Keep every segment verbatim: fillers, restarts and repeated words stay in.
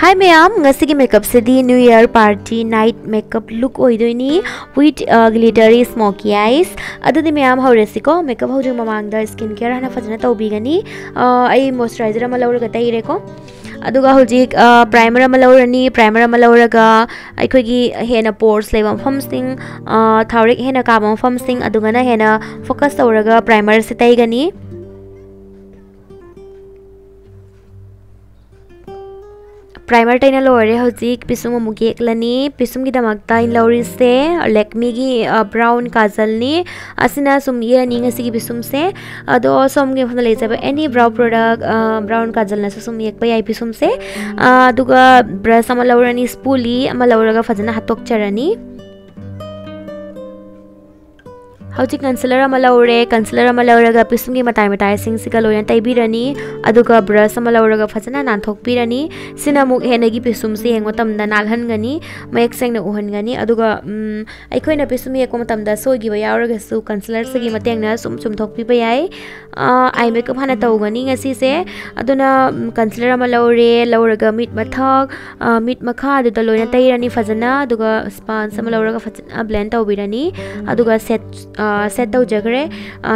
Hi ꯃꯌꯥꯝ, ꯉꯁꯤꯒꯤ makeupꯁꯤꯗꯤ New Year party night makeup look ꯑꯣꯏꯗꯣꯏꯅꯤ, with glittery smoky eyes꯫ ꯑꯗꯨꯗꯤ ꯃꯌꯥꯝ, ꯍꯧꯔꯁꯤꯀꯣ꯫ Makeup ꯍꯧꯗ꯭ꯔꯤ ꯃꯃꯥꯡꯗ skin care ꯍꯥꯟꯅ ꯐꯖꯅ ꯇꯧꯕꯤꯒꯅꯤ꯫ ꯑꯩ moisturizer ꯑꯃ ꯂꯧꯔꯒ ꯇꯩꯔꯦꯀꯣ꯫ ꯑꯗꯨꯒ ꯍꯧꯖꯤꯛ primer ꯑꯃ ꯂꯧꯔꯅꯤ꯫ Primer ꯑꯃ ꯂꯧꯔꯒ ꯑꯩꯈꯣꯏꯒꯤ ꯍꯦꯟꯅ pores ꯂꯩꯕ ꯃꯐꯝꯁꯤꯡ, ꯊꯥꯎꯔꯦꯛ ꯍꯦꯟꯅ ꯀꯥꯕ ꯃꯐꯝꯁꯤꯡ ꯑꯗꯨꯒꯅ ꯍꯦꯟꯅ focus ꯇꯧꯔꯒ primerꯁꯦ ꯇꯩꯒꯅꯤ꯫ Primer ꯇꯩꯅ ꯂꯣꯏꯔꯦ꯫ ꯍꯧꯖꯤꯛ ꯄꯤꯁꯨꯝ ꯑꯃꯨꯛ ꯌꯦꯛꯂꯅꯤ꯫ ꯄꯤꯁꯨꯝꯒꯤꯗꯃꯛꯇ ꯑꯩꯅ ꯂꯧꯔꯤꯁꯦ Lakmꯦꯒꯤ brown ꯀꯥꯖꯜꯅꯤ꯫ ꯑꯁꯤꯅ ꯁꯨꯝ ꯌꯦꯛꯑꯅꯤ ꯉꯁꯤꯒꯤ ꯄꯤꯁꯨꯝꯁꯦ꯫ ꯑꯗꯣ ꯁꯣꯝꯒꯤ ꯃꯐꯝꯗ ꯂꯩꯖꯕ any brow product, brown ꯀꯥꯖꯜꯅꯁꯨ ꯁꯨꯝ ꯌꯦꯛꯄ ꯌꯥꯏ ꯄꯤꯁꯨꯝꯁꯦ꯫ ꯑꯗꯨꯒ brush ꯑꯃ ꯂꯧꯔꯅꯤ, spoolie ꯑꯃ ꯂꯧꯔꯒ ꯐꯖꯅ ꯍꯥꯠꯇꯣꯛꯆꯔꯅꯤ꯫ ꯍꯧꯖꯤꯛ concealer ꯑꯃ ꯂꯧꯔꯦ꯫ Concealer ꯑꯃ ꯂꯧꯔꯒ ꯄꯤꯁꯨꯝꯒꯤ ꯃꯇꯥꯏ ꯃꯇꯥꯏꯁꯤꯡꯁꯤꯒ ꯂꯣꯏꯅ ꯇꯩꯕꯤꯔꯅꯤ꯫ ꯑꯗꯨꯒ brush ꯑꯃ ꯂꯧꯔꯒ ꯐꯖꯅ ꯅꯥꯟꯊꯣꯛꯄꯤꯔꯅꯤ꯫ ꯁꯤꯅ ꯑꯃꯨꯛ ꯍꯦꯟꯅꯒꯤ ꯄꯤꯁꯨꯝꯁꯦ ꯌꯦꯡꯕ ꯃꯇꯝꯗ ꯅꯥꯜꯍꯟꯒꯅꯤ, ꯃꯌꯦꯛ ꯁꯦꯡꯅ ꯎꯍꯟꯒꯅꯤ꯫ ꯑꯗꯨꯒ ꯑꯩꯈꯣꯏꯅ ꯄꯤꯁꯨꯝ ꯌꯦꯛꯄ ꯃꯇꯝꯗ ꯁꯣꯏꯈꯤꯕ ꯌꯥꯎꯔꯒꯁꯨ concealerꯁꯤꯒꯤ ꯃꯇꯦꯡꯅ ꯁꯨꯝ ꯆꯨꯝꯊꯣꯛꯄꯤꯕ ꯌꯥꯏ꯫ Eye makeup ꯍꯥꯟꯅ ꯇꯧꯒꯅꯤ ꯉꯁꯤꯁꯦ꯫ ꯑꯗꯨꯅ concealer ꯑꯃ ꯂꯧꯔꯦ꯫ ꯂꯧꯔꯒ ꯃꯤꯠ ꯃꯊꯛ, ꯃꯤꯠ ꯃꯈꯥ ꯑꯗꯨꯗ ꯂꯣꯏꯅ ꯇꯩꯔꯅꯤ ꯐꯖꯅ꯫ ꯑꯗꯨꯒ sponge ꯑꯃ ꯂꯧꯔꯒ ꯐꯖꯅ blend ꯇꯧꯕꯤꯔꯅꯤ꯫ ꯑꯗꯨꯒ set set ꯇꯧꯖꯈ꯭ꯔꯦ꯫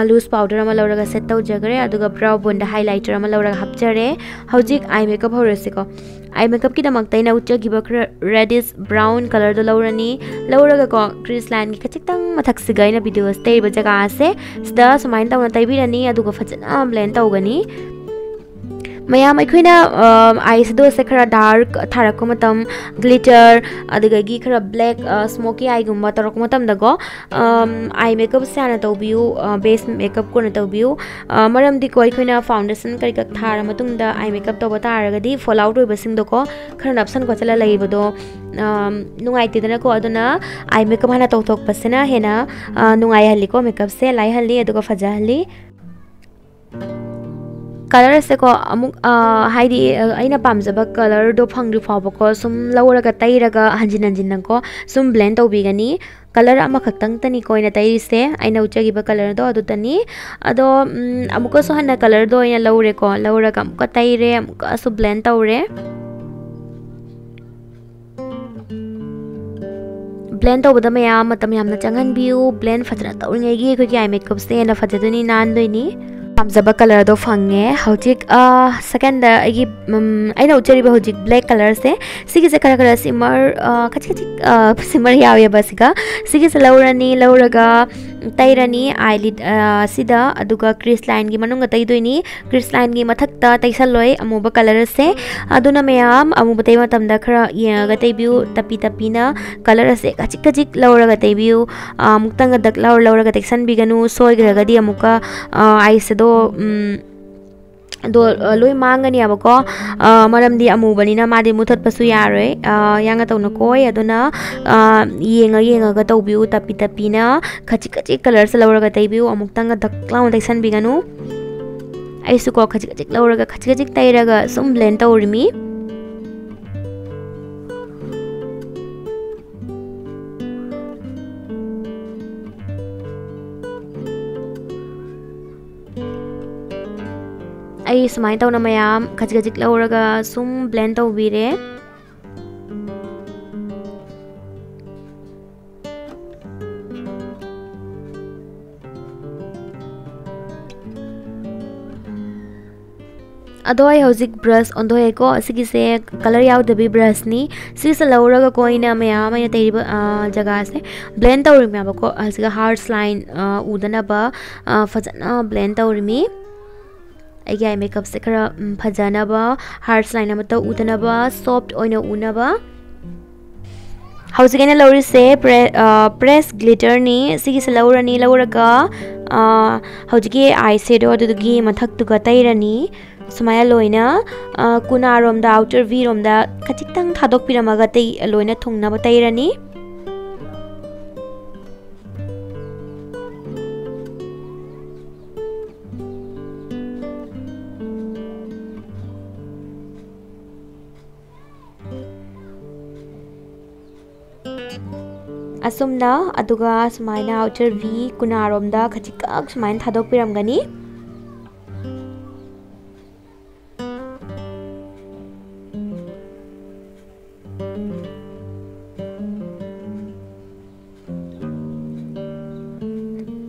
Loose powder ꯑꯃ ꯂꯧꯔꯒ set ꯇꯧꯖꯈ꯭ꯔꯦ꯫ ꯑꯗꯨꯒ brow boneꯗ highlighter ꯑꯃ ꯂꯧꯔꯒ ꯍꯥꯞꯆꯔꯦ꯫ ꯍꯧꯖꯤꯛ eye makeup ꯍꯧꯔꯁꯤꯀꯣ꯫ Eye makeupꯀꯤꯗꯃꯛꯇ ꯑꯩꯅ ꯎꯠꯆꯈꯤꯕ ꯈꯔ reddish brown colorꯗꯣ ꯂꯧꯔꯅꯤ꯫ ꯂꯧꯔꯒꯀꯣ, crease lineꯒꯤ ꯈꯖꯤꯛꯇꯪ ꯃꯊꯛꯁꯤꯒ ꯑꯩꯅ videoꯁ ꯇꯩꯔꯤꯕ ꯖꯒꯥꯁꯦ, ꯁꯤꯗ ꯁꯨꯃꯥꯏꯅ ꯇꯧꯅ ꯇꯩꯕꯤꯔꯅꯤ꯫ ꯑꯗꯨꯒ ꯐꯖꯅ blend ꯇꯧꯒꯅꯤ꯫ ꯃꯌꯥꯝ, ꯑꯩꯈꯣꯏꯅ eyeshadowꯁꯦ ꯈꯔ dark ꯊꯥꯔꯛꯄ ꯃꯇꯝ, glitter, ꯑꯗꯨꯗꯒꯤ ꯈꯔ black, smoky eyeꯒꯨꯝꯕ ꯇꯧꯔꯛꯄ ꯃꯇꯝꯗꯀꯣ, eye makeupꯁꯦ ꯍꯥꯟꯅ ꯇꯧꯕꯤꯌꯨ, base makeup ꯀꯣꯟꯅ ꯇꯧꯕꯤꯌꯨ꯫ ꯃꯔꯝꯗꯤꯀꯣ, ꯑꯩꯈꯣꯏꯅ foundation ꯀꯔꯤ ꯀꯔꯥ ꯊꯥꯔ ꯃꯇꯨꯡꯗ eye makeup ꯇꯧꯕ ꯇꯥꯔꯒꯗꯤ, fallout ꯑꯣꯏꯕꯁꯤꯡꯗꯣꯀꯣ, ꯈꯔ ꯅꯞꯁꯟ ꯈꯣꯠꯆꯜꯂ ꯂꯩꯕꯗꯣ ꯅꯨꯡꯉꯥꯏꯇꯦꯗꯅꯀꯣ꯫ ꯑꯗꯨꯅ eye makeup ꯍꯥꯟꯅ ꯇꯧꯊꯣꯛꯄꯁꯤꯅ ꯍꯦꯟꯅ ꯅꯨꯡꯉꯥꯏꯍꯜꯂꯤꯀꯣ, makeupꯁꯦ ꯂꯥꯏꯍꯜꯂꯤ ꯑꯗꯨꯒ ꯐꯖꯍꯜꯂꯤ꯫ Colorꯁꯦꯀꯣ, ꯑꯃꯨꯛ ꯍꯥꯏꯗꯤ ꯑꯩꯅ ꯄꯥꯝꯖꯕ colorꯗꯣ ꯐꯪꯗ꯭ꯔꯤ ꯐꯥꯎꯕꯀꯣ, ꯁꯨꯝ ꯂꯧꯔꯒ ꯇꯩꯔꯒ ꯍꯟꯖꯤꯟ ꯍꯟꯖꯤꯟꯅꯀꯣ ꯁꯨꯝ blend ꯇꯧꯕꯤꯒꯅꯤ꯫ Color ꯑꯃꯈꯛꯇꯪꯇꯅꯤꯀꯣ ꯑꯩꯅ ꯇꯩꯔꯤꯁꯦ, ꯑꯩꯅ ꯎꯠꯆꯈꯤꯕ colorꯗꯣ ꯑꯗꯨꯇꯅꯤ꯫ ꯑꯗꯣ ꯑꯃꯨꯛꯀꯁꯨ ꯍꯟꯅ colorꯗꯣ ꯑꯣꯏꯅ ꯂꯧꯔꯦꯀꯣ꯫ ꯂꯧꯔꯒ ꯑꯃꯨꯛꯀ ꯇꯩꯔꯦ, ꯑꯃꯨꯛꯀꯁꯨ blend ꯇꯧꯔꯦ꯫ Blend ꯇꯧꯕꯗ ꯃꯌꯥꯝ ꯃꯇꯝ ꯌꯥꯝꯅ ꯆꯪꯍꯟꯕꯤꯌꯨ꯫ Blend ꯐꯖꯅ ꯇꯧꯔꯤꯉꯩꯒꯤ ꯑꯩꯈꯣꯏꯒꯤ eye makeupꯁꯦ ꯍꯦꯟꯅ ꯐꯖꯗꯣꯏꯅꯤ, ꯅꯥꯟꯗꯣꯏꯅꯤ꯫ ꯄꯥꯝꯖꯕ colourꯗꯣ ꯐꯪꯉꯦ꯫ ꯍꯧꯖꯤꯛ, ꯑ, secondꯗ ꯑꯩꯒꯤ, ꯎꯝ, ꯑꯩꯅ ꯎꯠꯆꯔꯤꯕ ꯍꯧꯖꯤꯛ black colourꯁꯦ, ꯁꯤꯒꯤꯁꯦ ꯈꯔ ꯈꯔ shimmer, ꯑ, ꯈꯖꯤꯛ ꯈꯖꯤꯛ, ꯑ, shimmer ꯌꯥꯎꯋꯦꯕ ꯁꯤꯒ꯫ ꯁꯤꯒꯤꯁꯦ ꯂꯧꯔꯅꯤ, ꯂꯧꯔꯒ ꯇꯩꯔꯅꯤ eyelid, ꯑ, ꯁꯤꯗ, ꯑꯗꯨꯒ crease lineꯒꯤ ꯃꯅꯨꯡꯗ ꯇꯩꯗꯣꯏꯅꯤ꯫ Crease lineꯒꯤ ꯃꯊꯛꯇ ꯇꯩꯁꯜꯂꯣꯏ ꯑꯃꯨꯕ colourꯁꯦ꯫ ꯑꯗꯨꯅ ꯃꯌꯥꯝ ꯑꯃꯨꯕ ꯇꯩꯕ ꯃꯇꯝꯗ ꯈꯔ ꯌꯦꯡꯉꯒ ꯇꯩꯕꯤꯌꯨ, ꯇꯞꯄꯤ ꯇꯞꯄꯤꯅ꯫ Colour ꯑꯁꯦ ꯈꯖꯤꯛ ꯈꯖꯤꯛ ꯂꯧꯔꯒ ꯇꯩꯕꯤꯌꯨ꯫ ꯑ, ꯑꯃꯨꯛꯇꯪꯒ ꯗꯛ ꯂꯥꯎꯔ ꯂꯧꯔꯒ ꯇꯩꯁꯟꯕꯤꯒꯅꯨ, ꯁꯣꯏꯈ꯭ꯔꯒꯗꯤ ꯑꯃꯨꯛꯀ, ꯑ, eyeshadow, ꯎꯝ, ꯑꯗꯣ, ꯑ, ꯂꯣꯏ ꯃꯥꯡꯒꯅꯦꯕꯀꯣ꯫ ꯑ, ꯃꯔꯝꯗꯤ ꯑꯃꯨꯕꯅꯤꯅ ꯃꯥꯗꯤ ꯃꯨꯊꯠꯄꯁꯨ ꯌꯥꯔꯣꯏ꯫ ꯑ, ꯌꯥꯡꯅ ꯇꯧꯅ ꯀꯣꯏ꯫ ꯑꯗꯨꯅ, ꯑ, ꯌꯦꯡꯉ ꯌꯦꯡꯉꯒ ꯇꯧꯕꯤꯌꯨ, ꯇꯞꯄꯤ ꯇꯞꯄꯤꯅ꯫ ꯈꯖꯤꯛ ꯈꯖꯤꯛ colourꯁꯦ ꯂꯧꯔꯒ ꯇꯩꯕꯤꯌꯨ꯫ ꯑꯃꯨꯛꯇꯪꯒ ꯗꯛ ꯂꯥꯎꯅ ꯇꯩꯁꯟꯕꯤꯒꯅꯨ꯫ ꯑꯩꯁꯨꯀꯣ ꯈꯖꯤꯛ ꯈꯖꯤꯛ ꯂꯧꯔꯒ ꯈꯖꯤꯛ ꯈꯖꯤꯛ ꯇꯩꯔꯒ ꯁꯨꯝ blend ꯇꯧꯔꯤꯃꯤ꯫ ꯑꯩ ꯁꯨꯃꯥꯏꯅ ꯇꯧꯅ ꯃꯌꯥꯝ ꯈꯖꯤꯛ ꯈꯖꯤꯛ ꯂꯧꯔꯒ ꯁꯨꯝ blend ꯇꯧꯕꯤꯔꯦ꯫ ꯑꯗꯣ ꯑꯩ ꯍꯧꯖꯤꯛ brush ꯑꯣꯟꯊꯣꯛꯑꯦꯀꯣ꯫ ꯑꯁꯤꯒꯤꯁꯦ colour ꯌꯥꯎꯗꯕꯤ brushꯅꯤ꯫ ꯁꯤꯁꯦ ꯂꯧꯔꯒꯀꯣ ꯑꯩꯅ ꯃꯌꯥꯝ ꯑꯩꯅ ꯇꯩꯔꯤꯕ, ꯑ, ꯖꯒꯥꯁꯦ blend ꯇꯧꯔꯤꯃꯦꯕꯀꯣ꯫ ꯑꯁꯤꯒ harsh line, ꯑ, ꯎꯗꯅꯕ, ꯑ, ꯐꯖꯅ blend ꯇꯧꯔꯤꯃꯤ꯫ ꯑꯩꯒꯤ eye makeupꯁꯦ ꯈꯔ, ꯎꯝ, ꯐꯖꯅꯕ, harsh line ꯑꯃꯠꯇ ꯎꯗꯅꯕ, soft ꯑꯣꯏꯅ ꯎꯅꯕ꯫ ꯍꯧꯖꯤꯛ ꯑꯩꯅ ꯂꯧꯔꯤꯁꯦ pre-, ꯑ, press glitterꯅꯤ꯫ ꯁꯤꯒꯤꯁꯦ ꯂꯧꯔꯅꯤ, ꯂꯧꯔꯒ, ꯑ, ꯍꯧꯖꯤꯛꯀꯤ eyeshadow ꯑꯗꯨꯗꯨꯒꯤ ꯃꯊꯛꯇꯨꯒ ꯇꯩꯔꯅꯤ꯫ ꯁꯨꯃꯥꯏꯅ ꯂꯣꯏꯅ, ꯑ, ꯀꯨꯅꯥꯔꯣꯝꯗ, outer V ꯔꯣꯝꯗ ꯈꯖꯤꯛꯇꯪ ꯊꯥꯗꯣꯛꯄꯤꯔꯝꯃꯒ ꯇꯩ-, ꯂꯣꯏꯅ ꯊꯨꯡꯅꯕ ꯇꯩꯔꯅꯤ꯫ ꯑꯁꯨꯝꯅ, ꯑꯗꯨꯒ ꯁꯨꯃꯥꯏꯅ outer V ꯀꯨꯅꯥꯔꯣꯝꯗ ꯈꯖꯤꯛꯈꯛ ꯁꯨꯃꯥꯏꯅ ꯊꯥꯗꯣꯛꯄꯤꯔꯝꯒꯅꯤ꯫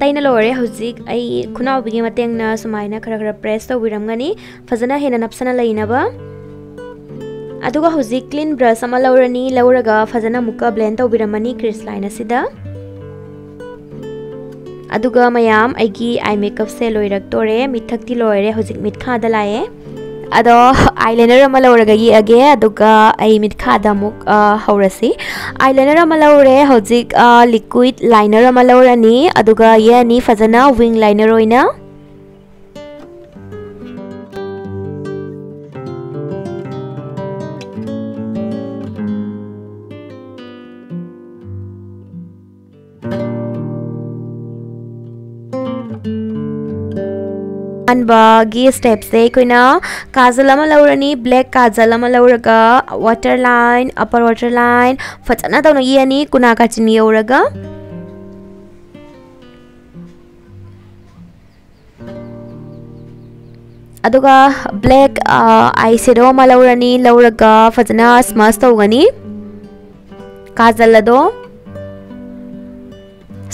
ꯇꯩꯅ ꯂꯣꯏꯔꯦ꯫ ꯍꯧꯖꯤꯛ ꯑꯩ ꯈꯨꯅꯥꯎꯕꯤꯒꯤ ꯃꯇꯦꯡꯅ ꯁꯨꯃꯥꯏꯅ ꯈꯔ ꯈꯔ press ꯇꯧꯕꯤꯔꯝꯒꯅꯤ, ꯐꯖꯅ ꯍꯦꯟꯅ ꯅꯞꯁꯅ ꯂꯩꯅꯕ꯫ ꯑꯗꯨꯒ ꯍꯧꯖꯤꯛ clean brush ꯑꯃ ꯂꯧꯔꯅꯤ, ꯂꯧꯔꯒ ꯐꯖꯅ ꯑꯃꯨꯛꯀ blend ꯇꯧꯕꯤꯔꯝꯃꯅꯤ crease line ꯑꯁꯤꯗ꯫ ꯑꯗꯨꯒ ꯃꯌꯥꯝ, ꯑꯩꯒꯤ eye makeupꯁꯦ ꯂꯣꯏꯔꯛꯇꯣꯔꯦ꯫ ꯃꯤꯠꯊꯛꯇꯤ ꯂꯣꯏꯔꯦ, ꯍꯧꯖꯤꯛ ꯃꯤꯠꯈꯥꯗ ꯂꯥꯛꯑꯦ꯫ ꯑꯗꯣ eyeliner ꯑꯃ ꯂꯧꯔꯒ ꯌꯦꯛꯑꯒꯦ, ꯑꯗꯨꯒ ꯑꯩ ꯃꯤꯠꯈꯥꯗ ꯑꯃꯨꯛ, ꯑ, ꯍꯧꯔꯁꯤ꯫ Eyeliner ꯑꯃ ꯂꯧꯔꯦ꯫ ꯍꯧꯖꯤꯛ, ꯑ, liquid liner ꯑꯃ ꯂꯧꯔꯅꯤ, ꯑꯗꯨꯒ ꯌꯦꯛꯑꯅꯤ ꯐꯖꯅ wing liner ꯑꯣꯏꯅ꯫ ꯑꯍꯥꯟꯕꯒꯤ stepꯁꯦ ꯑꯩꯈꯣꯏꯅ ꯀꯥꯖꯜ ꯑꯃ ꯂꯧꯔꯅꯤ, black ꯀꯥꯖꯜ ꯑꯃ ꯂꯧꯔꯒ water line, upper water line ꯐꯖꯅ ꯇꯧꯅ ꯌꯦꯛꯑꯅꯤ, ꯀꯨꯅꯥ ꯀꯥꯆꯤꯟ ꯌꯧꯔꯒ꯫ ꯑꯗꯨꯒ black, ꯑ, eye shadow ꯑꯃ ꯂꯧꯔꯅꯤ, ꯂꯧꯔꯒ ꯐꯖꯅ smudge ꯇꯧꯒꯅꯤ ꯀꯥꯖꯜ ꯑꯗꯣ꯫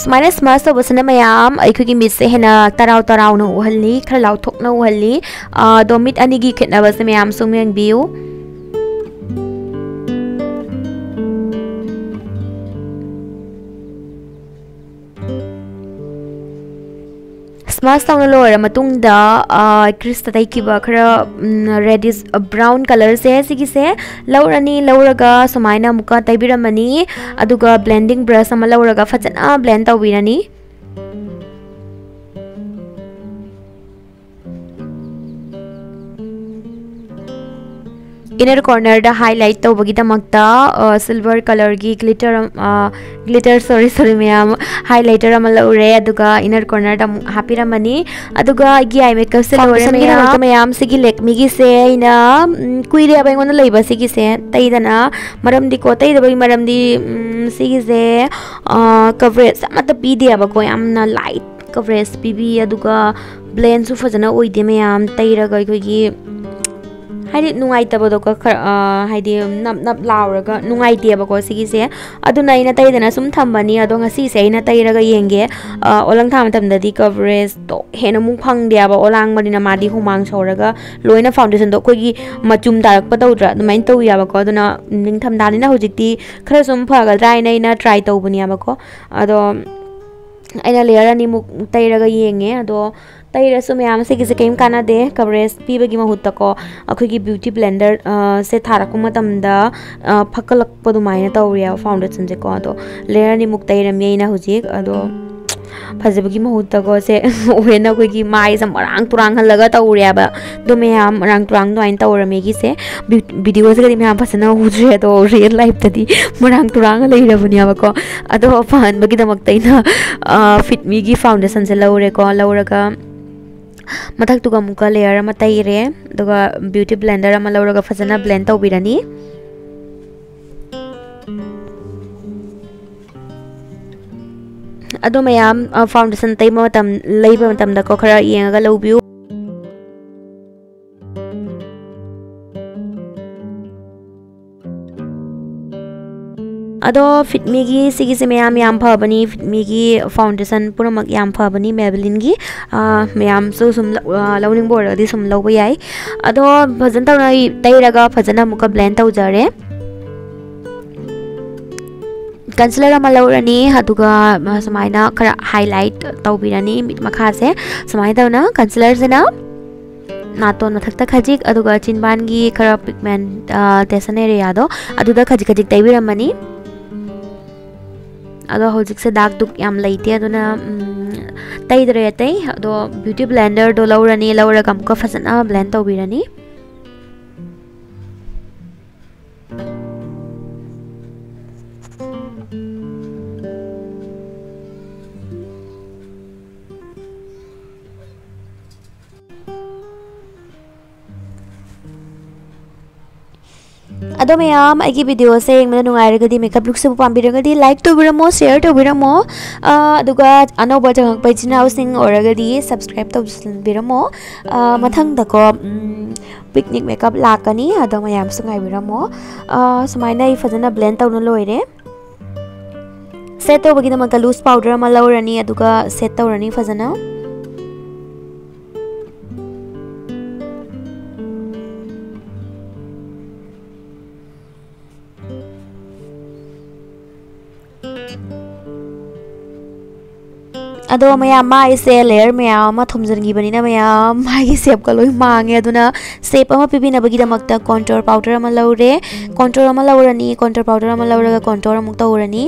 ꯁꯨꯃꯥꯏꯅ smudge ꯇꯧꯕꯁꯤꯅ ꯃꯌꯥꯝ ꯑꯩꯈꯣꯏꯒꯤ ꯃꯤꯠꯁꯦ ꯍꯦꯟꯅ ꯇꯔꯥꯎ ꯇꯔꯥꯎꯅ ꯎꯍꯜꯂꯤ, ꯈꯔ ꯂꯥꯎꯊꯣꯛꯅ ꯎꯍꯜꯂꯤ꯫ ꯑ, ꯑꯗꯣ ꯃꯤꯠ ꯑꯅꯤꯒꯤ ꯈꯦꯠꯅꯕꯁꯦ ꯃꯌꯥꯝ ꯁꯨꯝ ꯌꯦꯡꯕꯤꯌꯨ꯫ Smudge ꯇꯧꯅ ꯂꯣꯏꯔ ꯃꯇꯨꯡꯗ, ꯑ, creaseꯇ ꯇꯩꯈꯤꯕ ꯈꯔ, ꯎꯝ, reddish, ꯑ, brown colourꯁꯦ ꯁꯤꯒꯤꯁꯦ ꯂꯧꯔꯅꯤ꯫ ꯂꯧꯔꯒ ꯁꯨꯃꯥꯏꯅ ꯑꯃꯨꯛꯀ ꯇꯩꯕꯤꯔꯝꯃꯅꯤ꯫ ꯑꯗꯨꯒ blending brush ꯑꯃ ꯂꯧꯔꯒ ꯐꯖꯅ blend ꯇꯧꯕꯤꯔꯅꯤ꯫ Inner cornerꯗ highlight ꯇꯧꯕꯒꯤꯗꯃꯛꯇ, ꯑ, silver colourꯒꯤ glitter ꯑꯝ-, ꯑ, glitter, sorry, sorry, ꯃꯌꯥꯝ, highlighter ꯑꯃ ꯂꯧꯔꯦ, ꯑꯗꯨꯒ inner cornerꯗ ꯑꯃꯨꯛ ꯍꯥꯞꯄꯤꯔꯝꯃꯅꯤ꯫ ꯑꯗꯨꯒ ꯑꯩꯒꯤ eye makeupꯁꯦ ꯂꯣꯏꯔꯦ foundationꯒꯤꯗꯃꯛꯇ ꯃꯌꯥꯝ꯫ ꯃꯌꯥꯝ꯫ ꯁꯤꯒꯤ Lakmeꯒꯤꯁꯦ ꯑꯩꯅ, ꯎꯝ, ꯀꯨꯏꯔꯦꯕ ꯑꯩꯉꯣꯟꯗ ꯂꯩꯕ ꯁꯤꯒꯤꯁꯦ ꯇꯩꯗꯅ, ꯃꯔꯝꯗꯤꯀꯣ, ꯇꯩꯗꯕꯒꯤ ꯃꯔꯝꯗꯤ, ꯎꯝ, ꯁꯤꯒꯤꯁꯦ, ꯑ, coverage ꯑꯃꯠꯇ ꯄꯤꯗꯦꯕꯀꯣ, ꯌꯥꯝꯅ light coverage ꯄꯤꯕꯤ, ꯑꯗꯨꯒ blendꯁꯨ ꯐꯖꯅ ꯑꯣꯏꯗꯦ ꯃꯌꯥꯝ꯫ ꯇꯩꯔꯒ ꯑꯩꯈꯣꯏꯒꯤ ꯍꯥꯏꯗꯤ ꯅꯨꯡꯉꯥꯏꯇꯕꯗꯣꯀꯣ, ꯈꯔ, ꯑ, ꯍꯥꯏꯗꯤ ꯅꯞ ꯅꯞ ꯂꯥꯎꯔꯒ ꯅꯨꯡꯉꯥꯏꯇꯦꯕꯀꯣ ꯁꯤꯒꯤꯁꯦ꯫ ꯑꯗꯨꯅ ꯑꯩꯅ ꯇꯩꯗꯅ ꯁꯨꯝ ꯊꯝꯕꯅꯤ꯫ ꯑꯗꯣ ꯉꯁꯤꯁꯦ ꯑꯩꯅ ꯇꯩꯔꯒ ꯌꯦꯡꯒꯦ꯫ ꯑ, ꯑꯣꯂꯪ ꯊꯥ ꯃꯇꯝꯗꯗꯤ ꯀꯕꯔꯦꯖꯇꯣ ꯍꯦꯟꯅ ꯑꯃꯨꯛ ꯐꯪꯗꯦꯕ, ꯑꯣꯂꯥꯡꯕꯅꯤꯅ ꯃꯥꯗꯤ ꯍꯨꯃꯥꯡ ꯁꯧꯔꯒ ꯂꯣꯏꯅ ꯐꯥꯎꯟꯗꯦꯁꯟꯗꯣ ꯑꯩꯈꯣꯏꯒꯤ ꯃꯆꯨꯝ ꯇꯥꯔꯛꯄ ꯇꯧꯗ꯭ꯔꯥ, ꯑꯗꯨꯃꯥꯏꯅ ꯇꯧꯋꯦꯕꯀꯣ꯫ ꯑꯗꯨꯅ ꯅꯤꯡꯊꯝꯊꯥꯅꯤꯅ ꯍꯧꯖꯤꯛꯇꯤ ꯈꯔ ꯁꯨꯝ ꯐꯒꯗ꯭ꯔꯥ ꯍꯥꯏꯅ ꯑꯩꯅ ꯇ꯭ꯔꯥꯏ ꯇꯧꯕꯅꯦꯕꯀꯣ꯫ ꯑꯗꯣ ꯑꯩꯅ ꯂꯦꯌꯔ ꯑꯅꯤꯃꯨꯛ ꯇꯩꯔꯒ ꯌꯦꯡꯉꯦ꯫ ꯑꯗꯣ ꯇꯩꯔꯁꯨ ꯃꯌꯥꯝ ꯁꯤꯒꯤꯁꯦ ꯀꯩꯝ ꯀꯥꯟꯅꯗꯦ꯫ ꯀꯕꯔꯦꯖ ꯄꯤꯕꯒꯤ ꯃꯍꯨꯠꯇꯀꯣ, ꯑꯩꯈꯣꯏꯒꯤ ꯕ꯭ꯌꯨꯇꯤ ꯕ꯭ꯂꯦꯟꯗꯔ, ꯑ, ꯁꯦ ꯊꯥꯔꯛꯄ ꯃꯇꯝꯗ, ꯑ, ꯐꯛꯀꯠꯂꯛꯄ ꯑꯗꯨꯃꯥꯏꯅ ꯇꯧꯔꯦꯕ ꯐꯥꯎꯟꯗꯦꯁꯟꯁꯦꯀꯣ꯫ ꯑꯗꯣ ꯂꯦꯌꯔ ꯑꯅꯤꯃꯨꯛ ꯇꯩꯔꯝꯃꯤ ꯑꯩꯅ ꯍꯧꯖꯤꯛ꯫ ꯑꯗꯣ ꯐꯖꯕꯒꯤ ꯃꯍꯨꯠꯇꯀꯣ ꯁꯦ ꯍꯦꯟꯅ ꯑꯩꯈꯣꯏꯒꯤ ꯃꯥꯏꯁꯦ ꯃꯔꯥꯡ ꯇꯨꯔꯥꯡꯍꯜꯂꯒ ꯇꯧꯔꯦꯕ꯫ ꯑꯗꯣ ꯃꯌꯥꯝ ꯃꯔꯥꯡ ꯇꯨꯔꯥꯡ ꯑꯗꯨꯃꯥꯏꯅ ꯇꯧꯔꯝꯃꯦ ꯑꯩꯒꯤꯁꯦ꯫ ꯚꯤ-, ꯚꯤꯗꯤꯑꯣꯁꯤꯒꯗꯤ ꯃꯌꯥꯝ ꯐꯖꯅ ꯎꯗ꯭ꯔꯦ, ꯑꯗꯣ ꯔꯤꯌꯦꯜ ꯂꯥꯏꯐꯇꯗꯤ ꯃꯔꯥꯡ ꯇꯨꯔꯥꯡꯒ ꯂꯩꯔꯕꯅꯦꯕꯀꯣ꯫ ꯑꯗꯣ ꯐꯍꯟꯕꯒꯤꯗꯃꯛꯇ ꯑꯩꯅ, ꯑ, ꯐꯤꯠꯃꯤꯒꯤ ꯐꯥꯎꯟꯗꯦꯁꯟꯁꯦ ꯂꯧꯔꯦꯀꯣ꯫ ꯂꯧꯔꯒ ꯃꯊꯛꯇꯨꯒ ꯑꯃꯨꯛꯀ ꯂꯦꯌꯔ ꯑꯃ ꯇꯩꯔꯦ꯫ ꯑꯗꯨꯒ ꯕ꯭ꯌꯨꯇꯤ ꯕ꯭ꯂꯦꯟꯗꯔ ꯑꯃ ꯂꯧꯔꯒ ꯐꯖꯅ ꯕ꯭ꯂꯦꯟ ꯇꯧꯕꯤꯔꯅꯤ꯫ ꯑꯗꯣ ꯃꯌꯥꯝ, ꯑ, ꯐꯥꯎꯟꯗꯦꯁꯟ ꯇꯩꯕ ꯃꯇꯝ, ꯂꯩꯕ ꯃꯇꯝꯗꯀꯣ ꯈꯔ ꯌꯦꯡꯉꯒ ꯂꯧꯕꯤꯌꯨ꯫ ꯑꯗꯣ ꯐꯤꯠꯃꯤꯒꯤ ꯁꯤꯒꯤꯁꯦ ꯃꯌꯥꯝ ꯌꯥꯝ ꯐꯕꯅꯤ, ꯐꯤꯠꯃꯤꯒꯤ ꯐꯥꯎꯟꯗꯦꯁꯟ ꯄꯨꯝꯅꯃꯛ ꯌꯥꯝ ꯐꯕꯅꯤ꯫ ꯃꯦꯕꯂꯤꯟꯒꯤ, ꯑ, ꯃꯌꯥꯝꯁꯨ ꯁꯨꯝ ꯂ-, ꯑ, ꯂꯧꯅꯤꯡꯕ ꯑꯣꯏꯔꯒꯗꯤ ꯁꯨꯝ ꯂꯧꯕ ꯌꯥꯏ꯫ ꯑꯗꯣ ꯐꯖꯅ ꯇꯧꯅ ꯇꯩꯔꯒ ꯐꯖꯅ ꯑꯃꯨꯛꯀ ꯕ꯭ꯂꯦꯟ ꯇꯧꯖꯔꯦ꯫ ꯀꯟꯁꯤꯂꯔ ꯑꯃ ꯂꯧꯔꯅꯤ, ꯑꯗꯨꯒ ꯁꯨꯃꯥꯏꯅ ꯈꯔ ꯍꯥꯏꯂꯥꯏꯠ ꯇꯧꯕꯤꯔꯅꯤ ꯃꯤꯠ ꯃꯈꯥꯁꯦ꯫ ꯁꯨꯃꯥꯏꯅ ꯇꯧꯅ ꯀꯟꯁꯤꯂꯔꯁꯤꯅ ꯅꯥꯇꯣꯟ ꯃꯊꯛꯇ ꯈꯖꯤꯛ, ꯑꯗꯨꯒ ꯆꯤꯟꯕꯥꯟꯒꯤ ꯈꯔ ꯄꯤꯒꯃꯦꯟ, ꯑ, ꯇꯦꯁꯟ ꯑꯦꯔꯤꯌꯥꯗꯣ ꯑꯗꯨꯗ ꯈꯖꯤꯛ ꯈꯖꯤꯛ ꯇꯩꯕꯤꯔꯝꯃꯅꯤ꯫ ꯑꯗꯣ ꯍꯧꯖꯤꯛꯁꯦ ꯗꯥꯛ ꯗꯨꯛ ꯌꯥꯝ ꯂꯩꯇꯦ, ꯑꯗꯨꯅ, ꯎꯝ, ꯇꯩꯗ꯭ꯔꯦ ꯑꯇꯩ꯫ ꯑꯗꯣ ꯕ꯭ꯌꯨꯇꯤ ꯕ꯭ꯂꯦꯟꯗꯔꯗꯣ ꯂꯧꯔꯅꯤ, ꯂꯧꯔꯒ ꯑꯃꯨꯛꯀ ꯐꯖꯅ ꯕ꯭ꯂꯦꯟ ꯇꯧꯕꯤꯔꯅꯤ꯫ ꯑꯗꯣ ꯃꯌꯥꯝ, ꯑꯩꯒꯤ videoꯁꯦ ꯌꯦꯡꯕꯗ ꯅꯨꯡꯉꯥꯏꯔꯒꯗꯤ, makeup lookꯁꯤꯕꯨ ꯄꯥꯝꯕꯤꯔꯒꯗꯤ like ꯇꯧꯕꯤꯔꯝꯃꯣ, share ꯇꯧꯕꯤꯔꯝꯃꯣ꯫ ꯑ, ꯑꯗꯨꯒ ꯑꯅꯧꯕ ꯆꯪꯉꯛꯄ ꯏꯆꯤꯟ ꯏꯅꯥꯎꯁꯤꯡ ꯑꯣꯏꯔꯒꯗꯤ subscribe ꯇꯧꯁꯤꯟꯕꯤꯔꯝꯃꯣ꯫ ꯑ, ꯃꯊꯪꯗꯀꯣ, ꯎꯝ, picnic makeup ꯂꯥꯛꯀꯅꯤ, ꯑꯗꯣ ꯃꯌꯥꯝꯁꯨ ꯉꯥꯏꯕꯤꯔꯝꯃꯣ꯫ ꯑ, ꯁꯨꯃꯥꯏꯅ ꯑꯩ ꯐꯖꯅ blend ꯇꯧꯅ ꯂꯣꯏꯔꯦ꯫ Set ꯇꯧꯕꯒꯤꯗꯃꯛꯇ loose powder ꯑꯃ ꯂꯧꯔꯅꯤ, ꯑꯗꯨꯒ set ꯇꯧꯔꯅꯤ ꯐꯖꯅ꯫ ꯑꯗꯣ ꯃꯌꯥꯝ, ꯃꯥꯏꯁꯦ layer ꯃꯌꯥꯝ ꯑꯃ ꯊꯣꯝꯖꯤꯟꯈꯤꯕꯅꯤꯅ ꯃꯌꯥꯝ ꯃꯥꯒꯤ shapeꯀ ꯂꯣꯏ ꯃꯥꯡꯉꯦ꯫ ꯑꯗꯨꯅ shape ꯑꯃ ꯄꯤꯕꯤꯅꯕꯒꯤꯗꯃꯛꯇ contour powder ꯑꯃ ꯂꯧꯔꯦ꯫ Contour ꯑꯃ ꯂꯧꯔꯅꯤ, contour powder ꯑꯃ ꯂꯧꯔꯒ contour ꯑꯃꯨꯛ ꯇꯧꯔꯅꯤ꯫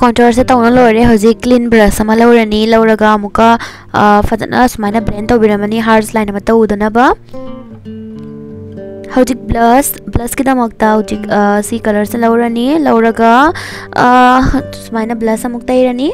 Contourꯁꯦ ꯇꯧꯅ ꯂꯣꯏꯔꯦ꯫ ꯍꯧꯖꯤꯛ clean brush ꯑꯃ ꯂꯧꯔꯅꯤ, ꯂꯧꯔꯒ ꯑꯃꯨꯛꯀ, ꯑ, ꯐꯖꯅ ꯁꯨꯃꯥꯏꯅ blend ꯇꯧꯕꯤꯔꯝꯃꯅꯤ, harsh line ꯑꯃ ꯇꯧꯗꯅꯕ꯫ ꯍꯧꯖꯤꯛ blush, blushꯀꯤꯗꯃꯛꯇ ꯍꯧꯖꯤꯛ, ꯑ, ꯁꯤ colourꯁꯦ ꯂꯧꯔꯅꯤ, ꯂꯧꯔꯒ, ꯑ, ꯁꯨꯃꯥꯏꯅ blush ꯑꯃꯨꯛ ꯇꯩꯔꯅꯤ꯫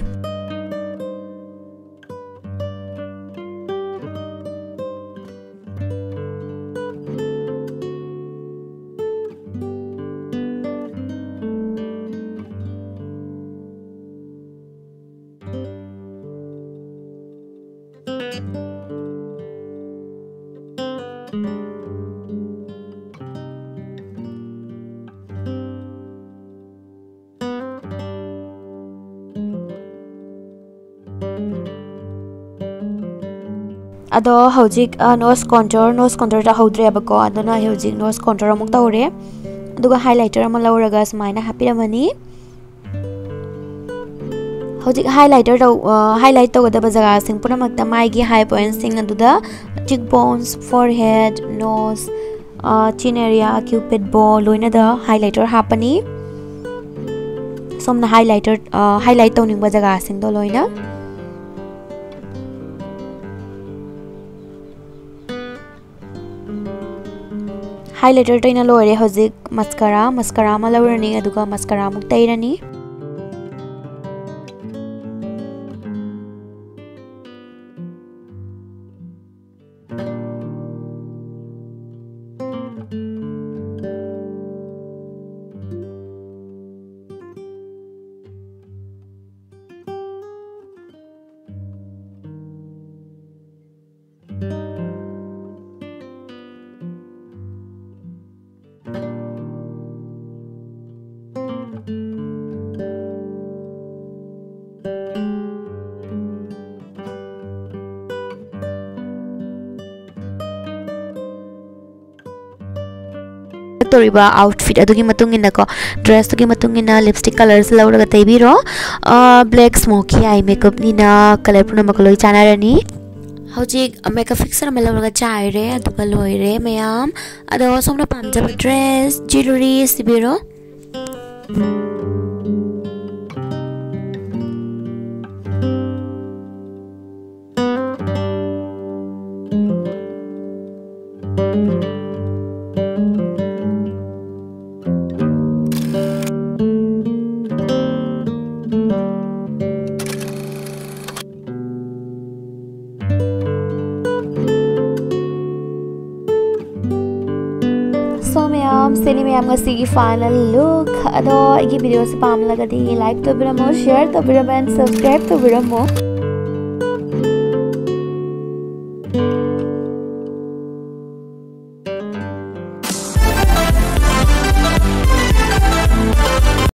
ꯑꯗꯣ ꯍꯧꯖꯤꯛ ꯅꯣꯁ ꯀꯣꯟꯇꯣꯔ ꯅꯣꯁ ꯀꯣꯟꯇꯣꯔ ꯇꯧꯍꯧꯗ꯭ꯔꯦꯕꯀꯣ, ꯑꯗꯨꯅ ꯑꯩ ꯍꯧꯖꯤꯛ ꯅꯣꯁ ꯀꯣꯟꯇꯣꯔ ꯑꯃꯨꯛ ꯇꯧꯔꯦ꯫ ꯑꯗꯨꯒ ꯍꯥꯏꯂꯥꯏꯇꯔ ꯑꯃ ꯂꯧꯔꯒ ꯁꯨꯃꯥꯏꯅ ꯍꯥꯞꯄꯤꯔꯝꯃꯅꯤ꯫ ꯍꯧꯖꯤꯛ ꯍꯥꯏꯂꯥꯏꯇꯔ ꯇꯧ ꯍꯥꯏꯂꯥꯏꯠ ꯇꯧꯒꯗꯕ ꯖꯒꯥꯁꯤꯡ ꯄꯨꯝꯅꯃꯛꯇ ꯃꯥꯏꯒꯤ ꯍꯥꯏ ꯄꯣꯏꯟꯠꯁꯤꯡ ꯑꯗꯨꯗ cheek bones, forehead, nose, chin area, cupid bow ꯂꯣꯏꯅꯗ ꯍꯥꯏꯂꯥꯏꯇꯔ ꯍꯥꯞꯄꯅꯤ꯫ ꯁꯣꯝꯅ ꯍꯥꯏꯂꯥꯏꯇꯔ ꯍꯥꯏꯂꯥꯏꯠ ꯇꯧꯅꯤꯡꯕ ꯖꯒꯥꯁꯤꯡꯗꯣ ꯂꯣꯏꯅ꯫ ꯍꯥꯏꯂꯥꯏꯇꯔ ꯇꯩꯅ ꯂꯣꯏꯔꯦ꯫ ꯍꯧꯖꯤꯛ ꯃꯁꯀꯔꯥ ꯃꯁꯀꯔꯥ ꯑꯃ ꯂꯧꯔꯅꯤ, ꯑꯗꯨꯒ ꯃꯁꯀꯔꯥ ꯑꯃꯨꯛ ꯇꯩꯔꯅꯤ꯫ ꯇꯧꯔꯤꯕ ꯑꯥꯎꯠꯐꯤꯠ ꯑꯗꯨꯒꯤ ꯃꯇꯨꯡ ꯏꯟꯅꯀꯣ, ꯗ꯭ꯔꯦꯁꯇꯨꯒꯤ ꯃꯇꯨꯡ ꯏꯟꯅ ꯂꯤꯞꯁꯇꯤꯛ ꯀꯂꯔꯁꯦ ꯂꯧꯔꯒ ꯇꯩꯕꯤꯔꯣ꯫ ꯕ꯭ꯂꯦꯛ ꯁ꯭ꯃꯣꯀꯤ ꯑꯥꯏ ꯃꯦꯀꯞꯅꯤꯅ ꯀꯂꯔ ꯄꯨꯝꯅꯃꯛꯀ ꯂꯣꯏ ꯆꯥꯟꯅꯔꯅꯤ꯫ ꯍꯧꯖꯤꯛ ꯃꯦꯀꯞ ꯐꯤꯛꯁꯔ ꯑꯃ ꯂꯧꯔꯒ ꯆꯥꯏꯔꯦ, ꯑꯗꯨꯒ ꯂꯣꯏꯔꯦ ꯃꯌꯥꯝ꯫ ꯑꯗꯣ ꯁꯣꯝꯅ ꯄꯥꯝꯖꯕ ꯗ꯭ꯔꯦꯁ, ꯖ꯭ꯋꯦꯂꯔꯤꯁ ꯊꯤꯕꯤꯔꯣ꯫ So ꯃꯌꯥꯝ, ꯁꯤꯅꯤ ꯃꯌꯥꯝ ꯉꯁꯤꯒꯤ final look꯫ ꯑꯗꯣ ꯑꯩꯒꯤ videoꯁꯦ ꯄꯥꯝꯂꯒꯗꯤ like ꯇꯧꯕꯤꯔꯝꯃꯣ, share ꯇꯧꯕꯤꯔꯝꯃꯣ and subscribe ꯇꯧꯕꯤꯔꯝꯃꯣ꯫